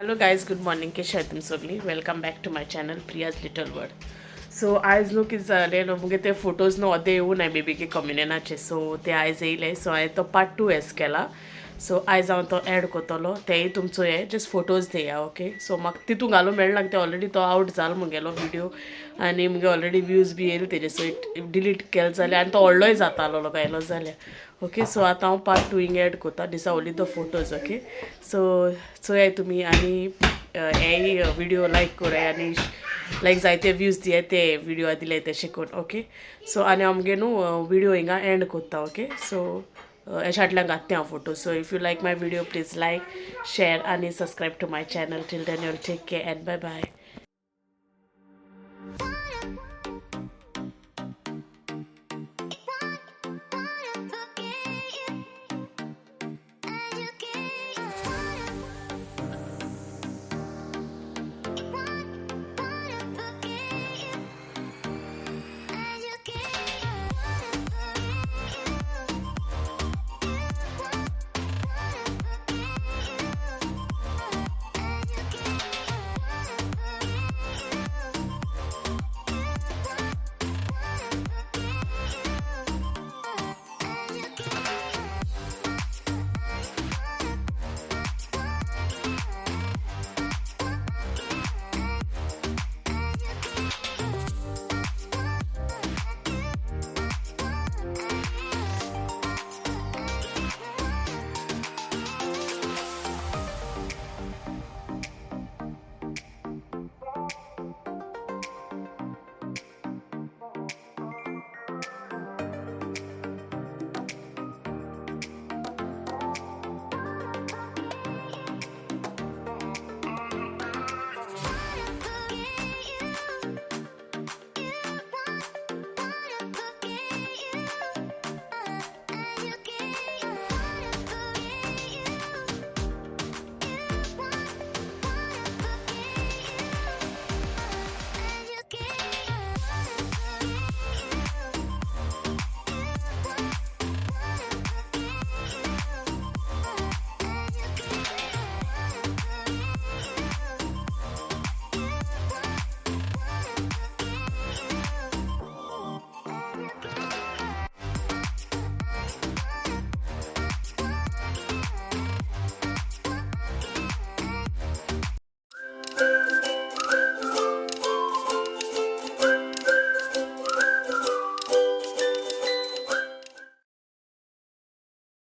Hello guys, good morning. केशे आहाय तुमी सगळीं? Welcome back to my channel, Priya's Little World. So आयज न्हू कितें जालें न्हू, मुगे ते फोटोज न्हू अर्दे येवनाय बेबीके कम्युनियनाचे. सो ते आयज येयले. सो हांवें तो पार्ट टू एस केला. सो आयज हांव तो एड करतलो. तेय तुमचो हे जस्ट फोटोज दिया, ओके. सो म्हाका तितून घालूंक मेळना, ते ऑलरेडी तो आवट जालो मुगेलो विडियो आनी मुगे ऑलरेडी व्यूज बी येयले तेजे. सो डिलीट केले जाल्यार आनी तो व्हडलोय जातालो घायलो जाल्यार, ओके. सो आतां हांव पार्ट टू हिंग एड करता. These are only the photos, okay. So चोयाय तुमी आनी हेय विडियो लायक कराय आनी लायक जायते व्यूज दियाय ते विडियो दिले तशें करून, ओके. सो आनी हांव मुगे न्हू विडियो हिंगा एंड करता, ओके. सो हेच्या फाटल्यान घातता हांव photo. So if you like my video, please like, share आनी subscribe to my channel. Till then, you'll take care and bye bye.